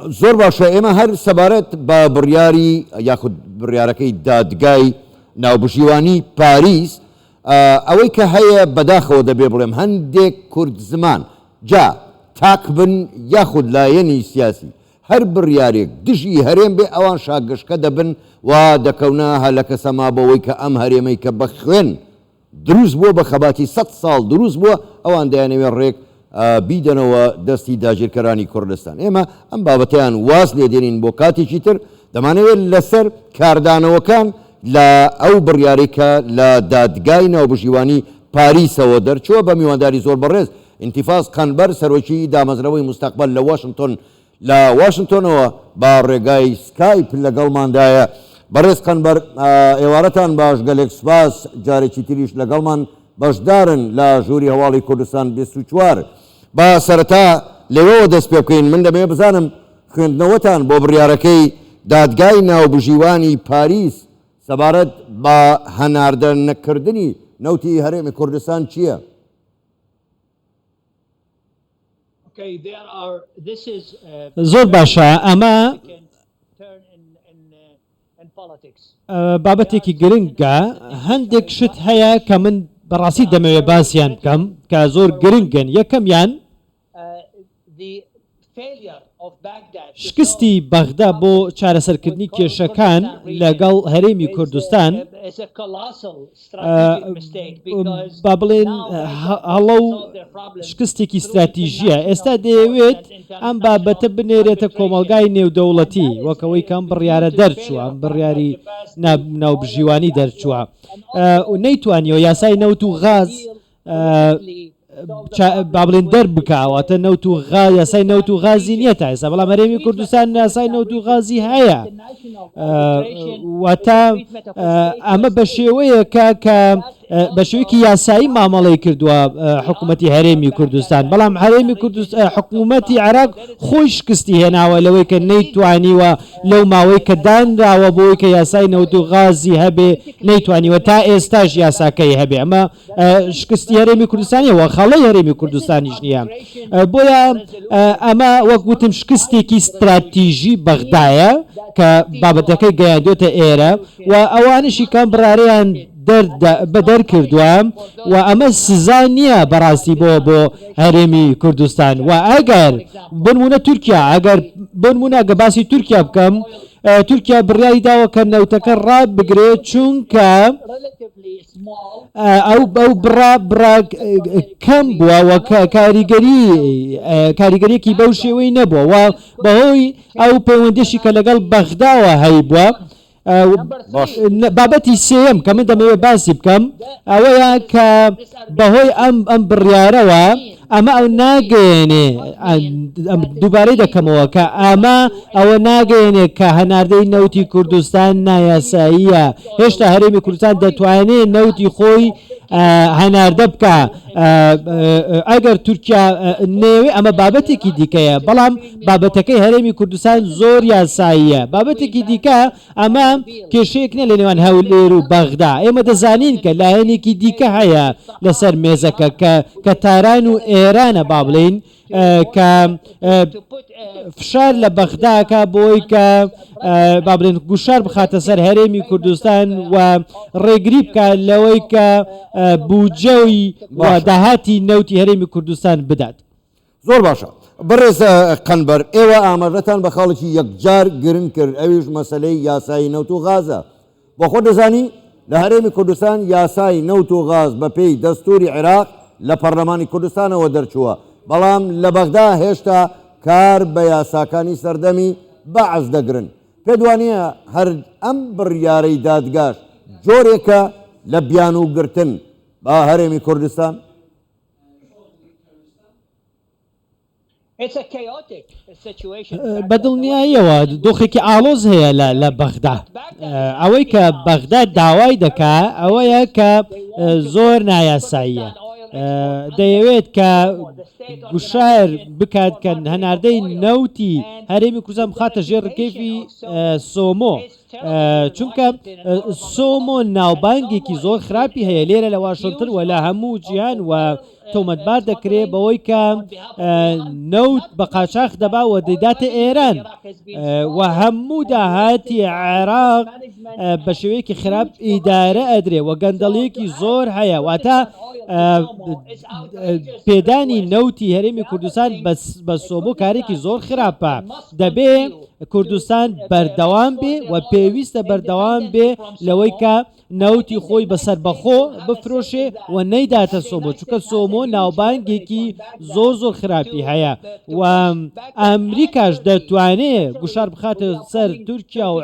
زۆر باشە ئێمە هەر سەبارەت بە بڕیاری یاخود بڕیارەکەی دادگای ناوبژیوانی پاریس ئەوەی کە هەیە بەداخەوە دەبێ بڵێم هەندێک کورد زمان جا تاک بن یاخود لایەنی سیاسی هەر بڕیارێک دژی هەرێم بێ ئەوان شاگەشکە دەبن و دەکەونە هەلەکە سەما بۆوەی کە ئەم هەرێمەی کە بە خوێن دروست بووە بە خەباتی سەت ساڵ دروست بووە ئەوان دەیانەوێت ڕێک بیدەنەوە دەستی داگیرکەرانی کوردستان ئێمە ئەم بابەتەیان واز لێ دێنین بۆ کاتێکی تر دەمانەوێت لەسەر کاردانەوەکان لە ئەو بڕیارەی کە لە دادگای ناوبژیوانی پاریسەوە دەرچووە بە میوانداری زۆر بەڕێز ئینتیفاز قەنبەر سەرۆکی دامەزرەوەی موستەقبەل لە واشنتۆن لە واشنتۆنەوە بە ڕێگای سکایپ لەگەڵماندایە. بەڕێز قەنبەر ئێوارەتان باش، گەلێک سوپاس جارێکی تریش لەگەڵمان بەشدارن لە ژووری هەواڵی کوردستان 24. با سەرەتا لێوەوە دەست پێ بکەین، من دەمەوێت بزانم خوێندنەوەتان بۆ بڕیارەکەی دادگای ناوبژیوانی پاریس سەبارەت بە هەناردە نەکردنی نەوتی هەرێمی کوردستان چییە؟ زۆر باشە ئەمە بابەتێکی گرنگە هەندێک شت هەیە کە من بەڕاستی دەمەوێت باسییان بکەم کە زۆر گرنگن یەکەمیان شکستی بەغدا بۆ چارەسەرکردنی کێشەکان لەگەڵ هەرێمی کوردستان با بڵێن هەڵە و شکستێکی ستراتیژیە ئێستا دەیەوێت ئەم بابەتە بنێرێتە کۆمەڵگای نێودەوڵەتی وەکەوەی کەم بڕیارە دەرچووە ئەم بڕیاری ناوبژیوانی دەرچووە نەیتوانیەوە یاسای نەوت و غاز با بڵێن دەربکا واتە نەوت و غا یاسای نەوت و غازی نییە تا ئێستا بەڵام هەرێمی کوردستان یاسای نەوت و غازی هەیە واتە ئەمە بە شێوەیەکە کە بە شێوەیەکی یاسایی مامەڵەی کردووە حکوومەتی هەرێمی کوردستان بەڵام هەرێمی کوردستان حکوومەتی عێراق خۆی شکستی هێناوە لەوەی کە نەیتوانیوە لەو ماوەی کە دانراوە بۆی کە یاسای نەوت و غازی هەبێ نەیتوانیوە تا ئێستاش یاساکەی هەبێ ئەمە شکستی هەرێمی کوردستانیە و خەڵی هەرێمی کوردستانیش نییە بۆیە ئەمە وەک وتم شکستێکی ستراتیژی بەغدایە کە بابەتەکەی گەیاندوێتە ئێرە و ئەوانشی کەم بڕاریان بە دەرکردووە و ئەمە سزا نییە بەڕاستی بۆ بۆ هەرێمی کوردستان و ئەگەر بنمونە تورکیا ئەگەر بنمونە گە باسی تورکیا بکەم تورکیا بڕیاری داوە کە نەوتەکە ڕابگرێت چونکە ئەو ئەو بڕە بڕە کەم بووە و کاریگەری کاریگەریەکی بەو شێوەی نەبووە و بەهۆی ئەو پەیوەندیشی کە لەگەڵ بەغداوە هەیبووە بابەتی سێیەم کە من دەمەوێت باسی بکەم ئەوەیە کە بەهۆی ئەم ئەم بڕیارەوە ئەمە ئەو ناگەیەنێ دووبارەی دەکەمەوە کە ئەمە ئەوە ناگەیەنێ کە هەناردەی نەوتی کوردستان نایاساییە هێشتا هەرێمی کوردستان دەتوانێ نەوتی خۆی هەناردە بکە ئەگەر تورکیا نەیەوێ ئەمە بابەتێکی دیکەیە بەڵام بابەتەکەی هەرێمی کوردستان زۆر یاساییە بابەتێکی دیکە ئەمە کێشەیەک نیە لە نێوان هەولێر و بەغدا، ئێمە دەزانین کە لایەنێکی دیکە هەیە لەسەر مێزەکە کە کە تاران و ئێرانە با بڵێین کە فشار لە بەغداکە بۆی کە با بڵێن گوشار بخاتە سەر هەرێمی کوردستان و ڕێگری بکە لەوەی کە بودجەی و داهاتی نەوتی هەرێمی کوردستان بدات. زۆر باشە بەڕێز قەنبەر، ئێوە ئاماژەتان بە خاڵێکی یەکجار گرنگ کرد ئەویش مەسەلەی یاسای نەوت و غازە. بۆ خۆت دەزانی لە هەرێمی کوردستان یاسای نەوت و غاز بە پێی دەستوری عێراق لە پەرلەمانی کوردستانەوە دەرچووە، بەڵام لە بەغدا هێشتا کار بە یاساکانی سەردەمی بەعس دەگرن. پێت وانییە هەر ئەم بڕیارەی دادگاش جۆرێکە لە بیانووگرتن بە هەرێمی کوردستان؟ بە دڵنیاییەوە دۆخێکی ئاڵۆز هەیە لە لە بەغدا ئەوەی کە بەغدا داوای دەکا ئەوەیە کە زۆر نایاساییە دەیەوێت کە گوشار بکات کە هەناردەی نەوتی هەرێمی کوردستان بخاتە ژێر ڕکێفی سۆمۆ چونکە سۆمۆ ناوبانگێکی زۆر خراپی هەیە لێرە لە واشنتن و لە هەموو جیهان و. تۆمەتبار دەکرێ بەوەی کە نەوت بە قاچاخ دەبا و دەیداتە ئێران و هەموو داهاتی عێراق بە شێوەیەکی خراپ ئیدارە ئەدرێ و گەندەڵیەکی زۆر هەیە واتە پێدانی نەوتی هەرێمی کوردستان بە سۆمۆ کارێکی زۆر خراپە دەبێ کوردستان بەردەوام بێ و پێویستە بەردەوام بێ لەوەی کە نەوتی خۆی بە سەربەخۆ بفرۆشێ و نەیداتە سۆمۆ چونکە سۆمۆ ناوبانگێکی زۆر زۆر خراپی هەیە و ئەمریکاش دەتوانێ گوشار بخاتە سەر تورکیا و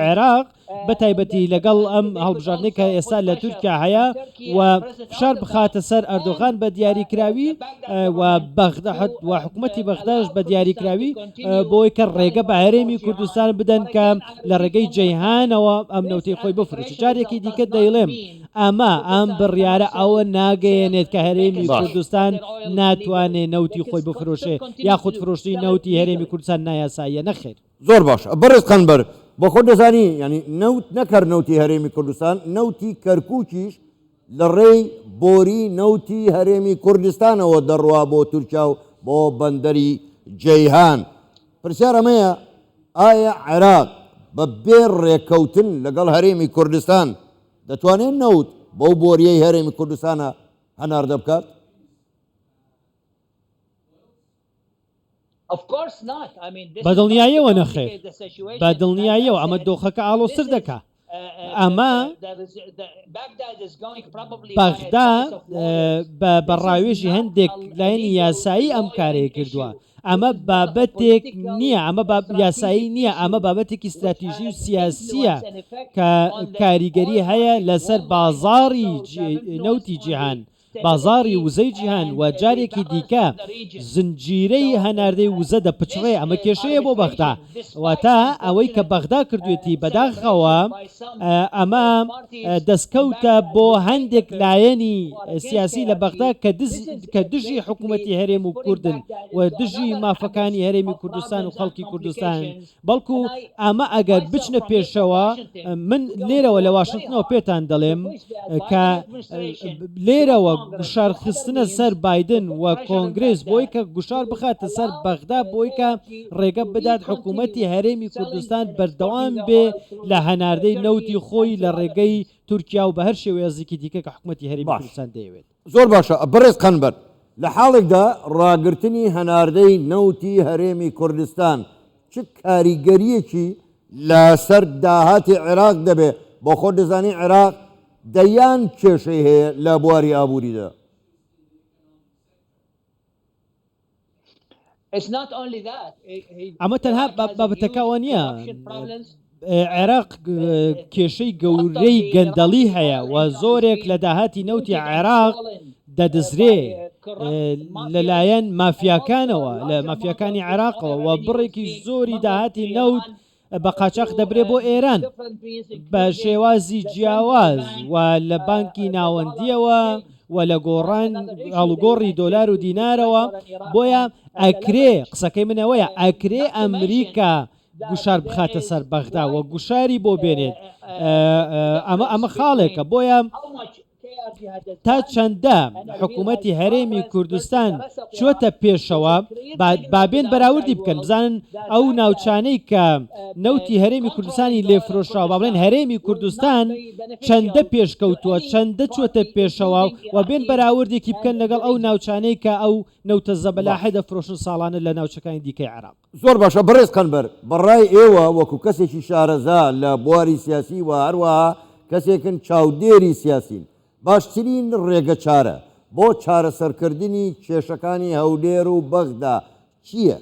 عێراق بە تایبەتی لەگەڵ ئەم هەڵبژاردنەی کە ئێستا لە تورکیا هەیە و فشار بخاتە سەر ئەردۆغان بە دیاریکراوی و بەغدا و حکوومەتی بەغداش بە دیاریکراوی بۆی کە ڕێگە بە هەرێمی کوردستان بدەن کە لە ڕێگەی جەیهانەوە ئەم نەوتەی خۆی بفرۆشێت. جارێکی دیکە دەیڵێم ئەمە ئەم بڕیارە ئەوە ناگەیەنێت کە هەرێمی کوردستان ناتوانێ نەوتی خۆی بفرۆشێ یاخود فرۆشتنی نەوتی هەرێمی کوردستان نایاساییە نەخێر. زۆر باشە بەڕێز قەنبەر بۆ خۆت دەزانی یانی نەوت نەک هەر نەوتی هەرێمی کوردستان نەوتی کەرکوکیش لە ڕێی بۆری نەوتی هەرێمی کوردستانەوە دەڕوا بۆ تورکیا و بۆ بەندەری جەیهان پرسیار ئەمەیە ئایا عێراق بە بێ ڕێکەوتن لەگەڵ هەرێمی کوردستان دەتوانێت نەوت بەو بۆریەی هەرێمی کوردستانە هەناردە بکات؟ بە دڵنیاییەوە نەخێر، بە دڵنیاییەوە ئەمە دۆخەکە ئاڵۆزتر دەکا. ئەمە بەغدا بە ڕاوێژی هەندێک لایەنی یاسایی ئەم کارەی کردووە. ئەمە بابەتێک نییە، ئەمە یاسایی نییە، ئەمە بابەتێکی ستراتیژی و سیاسییە کە کاریگەری هەیە لەسەر بازاڕی نەوتی جیهان. بازاڕی وزەی جیهان و جارێکی دیکە زنجیرەی هەناردەی وزە دەپچڕێ، ئەمە کێشەیە بۆ بەغدا، واتە ئەوەی کە بەغدا کردوێتی بەداخەوە ئەمە دەستکەوتە بۆ هەندێک لایەنی سیاسی لە بەغدا کە دژی حکوومەتی هەرێم و کوردن و دژی مافەکانی هەرێمی کوردستان و خەڵکی کوردستان. بەڵکو ئەمە ئەگەر بچنە پێشەوە من لێرەوە لە واشنتنەوە پێتان دەڵێم کە لێرەوە گوشار خستنە سەر بایدن و کۆنگرس بۆی کە گوشار بخاتە سەر بەغدا بۆی کە ڕێگە بدات حکوومەتی هەرێمی کوردستان بەردەوام بێ لە هەناردەی نەوتی خۆی لە ڕێگەی تورکیا و بە هەر شێوەیەزیکی دیکە کە حکوومەتی هەرێمی کوردستان دەیەوێت. زۆر باشە بەڕێز قەنبەر، لە حاڵێکدا ڕاگرتنی هەناردەی نەوتی هەرێمی کوردستان چ کاریگەرییەکی لە سەر داهاتی عێراق دەبێ، بۆ خۆت دەزانی عێراق دەیان کێشەی هەیە لە بواری ئابووریدا. ئەمە تەنها بابەتەکە ئەوە نییە عێراق کێشەی گەورەی گەندەڵی هەیە و زۆرێک لە داهاتی نەوتی عێراق دەدزرێ لەلایەن مافیاکانەوە لە مافیاکانی عێراقەوە و بڕێکی زۆری داهاتی نەوت بە قاچاخ دەبرێ بۆ ئێران بە شێوازی جیاواز و لە بانکی ناوەندییەوە و لە گۆڕان ئاڵوگۆڕی دۆلار و دینارەوە بۆیە ئەکرێ قسەکەی من ئەوەیە ئەکرێ ئەمریکا گوشار بخاتە سەر بەغدا و گوشاری بۆ بێنێت ئەمە ئەمە خاڵێکە بۆیە تا چەندە حکوومەتی هەرێمی کوردستان چۆتە پێشەوە با بێن بەراوردی بکەن بزانن ئەو ناوچانەی کە نەوتی هەرێمی کوردستانی لێ فرۆشراوە با بڵێن هەرێمی کوردستان چەندە پێشکەوتووە چەندە چۆتە پێشەوە و بێن بەراوردێکی بکەن لەگەڵ ئەو ناوچانەی کە ئەو نەوتە زەبەلاحە دەفرۆشن ساڵانە لە ناوچەکانی دیکەی عێراق. زۆر باشە بەڕێز قەنبەر، بە ڕای ئێوە وەکو کەسێکی شارەزا لە بواری سیاسی و هەروەها کەسێکن چاودێری سیاسین، باشترین ڕێگەچارە بۆ چارەسەرکردنی کێشەکانی هەولێر و بەغدا چییە؟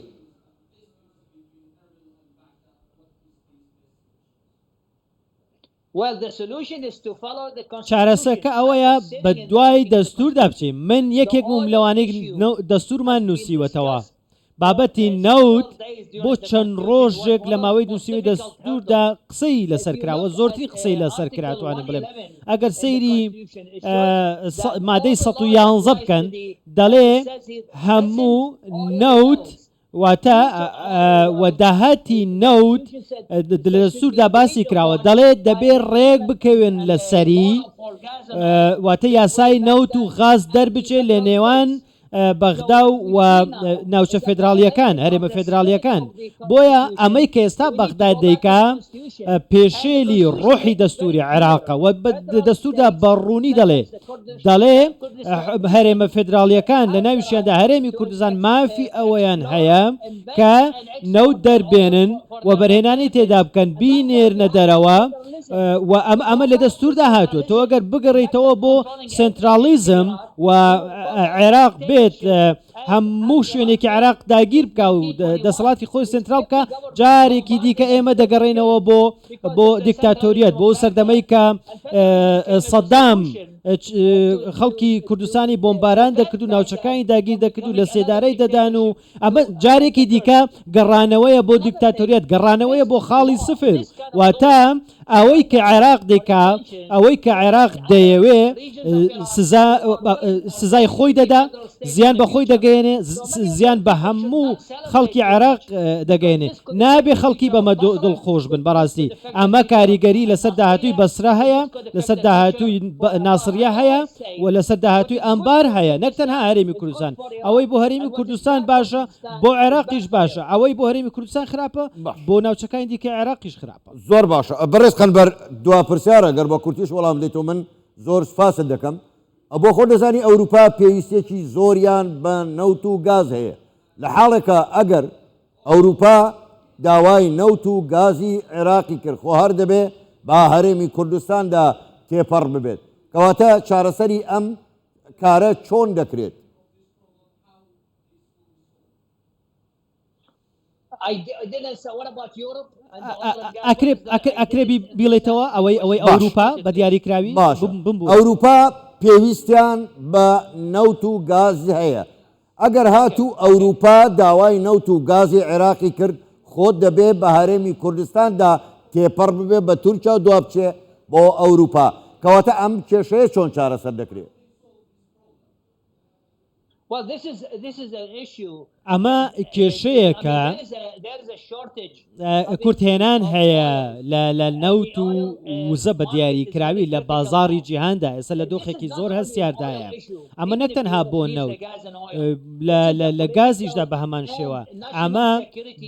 چارەسەکە ئەوەیە بە دوای دەستووردا بچین، من یەکێک بووم لەوانەی دەستوورمان نووسیوەتەوە، بابەتی نەوت بۆ چەند ڕۆژێک لە ماوەی نووسینی دەستووردا قسەی لەسەر کرا و زۆرترین قسەی لەسەر کرا توانم بڵێم ئەگەر سەیری مادەی 111 بکەن دەڵێ هەموو نەوت. واتە و داهاتی نەوت لە دەستووردا باسی کراوە دەڵێت دەبێ ڕێک بکەوێن لەسەری واتە یاسای نەوت و غاز دەربچێت لە نێوان بەغدا و ناوچە فێدراڵیەکان هەرێمە فێدراڵیەکان بۆیە ئەمەی کە ئێستا بەغدا دەیکا پێشێلی ڕۆحی دەستوری عێراقە و دەستوردا بە ڕوونی دەڵێ دەڵێ هەرێمە فێدراڵیەکان لە ناویشیاندا هەرێمی کوردستان مافی ئەوەیان هەیە کە نەوت دەربێنن و بەرهێنانی تێدا بکەن بینێرنە دەرەوە و ئەمە لە دەستوردا هاتووە تۆ ئەگەر بگەڕیتەوە بۆ سنترالیزم و عێراق بێت هەموو شوێنێکی عێراق داگیر بکا و دەسەڵاتی خۆی سنتراڵ بکا جارێکی دیکە ئێمە دەگەڕێنەوە بۆ بۆ دیکتاتۆریەت بۆ سەردەمەی کە سەدام خەڵکی کوردستانی بۆمباران دەکرد و ناوچەکانی داگیر دەکرد و لە سێدارەی دەدان و ئەمە جارێکی دیکە گەڕانەوەیە بۆ دیکتاتۆریەت گەڕانەوەیە بۆ خاڵی سفر واتە ئەوەی کە عێراق دەیکا، ئەوەی کە عێراق دەیەوێ سزا سزای خۆی دەدا، زیان بە خۆی دەگەیەنێ، زیان بە هەموو خەڵکی عێراق دەگەیەنێ. نابێ خەڵکی بەمە دڵخۆش بن بەڕاستی. ئەمە کاریگەری لەسەر داهاتووی بەسرە هەیە، لەسەر داهاتووی ناسریە هەیە و لەسەر داهاتووی ئەنبار هەیە، نەک تەنها هەرێمی کوردستان. ئەوەی بۆ هەرێمی کوردستان باشە، بۆ عێراقیش باشە، ئەوەی بۆ هەرێمی کوردستان خراپە، بۆ ناوچەکانی دیکەی عێراقیش خراپە. زۆر باشە بەڕێز قەنبەر دوا پرسیارە گەر بە کورتیش وەڵام بدەیتەوە من زۆر سوپاست دەکەم بۆ خۆت دەزانی ئەوروپا پێویستیەکی زۆریان بە نەوت و گاز هەیە لە حاڵێکا ئەگەر ئەوروپا داوای نەوت و گازی عێراقی کرد خۆ هەر دەبێ با هەرێمی کوردستاندا تێپەڕ ببێت کەواتە چارەسەری ئەم کارە چۆن دەکرێت؟ ئەکرێ بیڵێتەوە ئەوەی ئەوەی ئەوروپا بە دیاریکراوی ئەوروپا پێویستیان بە نەوت و گاز هەیە ئەگەر هاتوو ئەوروپا داوای نەوت و گازی عێراقی کرد خۆت دەبێ بە هەرێمی کوردستاندا تێپەڕ ببێ بە تورکیا و دوابچێ بۆ ئەوروپا کەواتە ئەم کێشەیە چۆن چارەسەر دەکرێت؟ ئەمە کێشەیەکە کورتهێنان هەیە لە نەوت و وزە بە دیاریکراوی لە بازاڕی جیهاندا ئێستا لە دۆخێکی زۆر هەستیاردایە ئەمە نەک تەنها بۆ نەوت لە گازیشدا بە هەمان شێوە ئەمە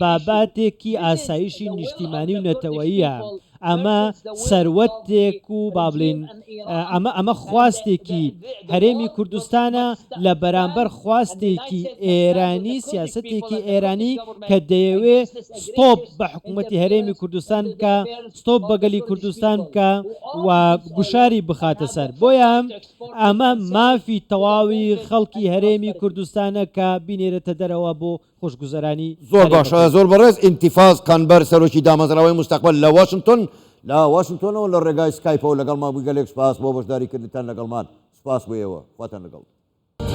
باباتێکی ئاسایشی نیشتیمانی و نەتەوەیە ئەمە سەروەتێک و با بڵێین ئەمە ئەمە خواستێکی هەرێمی کوردستانە لە بەرامبەر خواستێکی ئێرانی سیاسەتێکی ئێرانی کە دەیەوێ ستۆپ بە حکوومەتی هەرێمی کوردستان بکە ستۆپ بە گەلی کوردستان بکە و گوشاری بخاتە سەر بۆیە ئەمە مافی تەواوی خەڵکی هەرێمی کوردستانە کە بینێرێتە دەرەوە بۆ خۆشگوزەرانی زۆر باشە هەرێمەکەی. زۆر بەڕێز ئینتیفاز قەنبەر سەرۆکی دامەزراوەی موستەقبەل لە واشنتۆن لە واشنتۆنەوە لە ڕێگای سکایپەوە لەگەڵمان بووی گەلێک سوپاس بۆ بەشداری کردنتان لەگەڵمان سوپاس بۆ ئێوە خواتان لەگەڵ.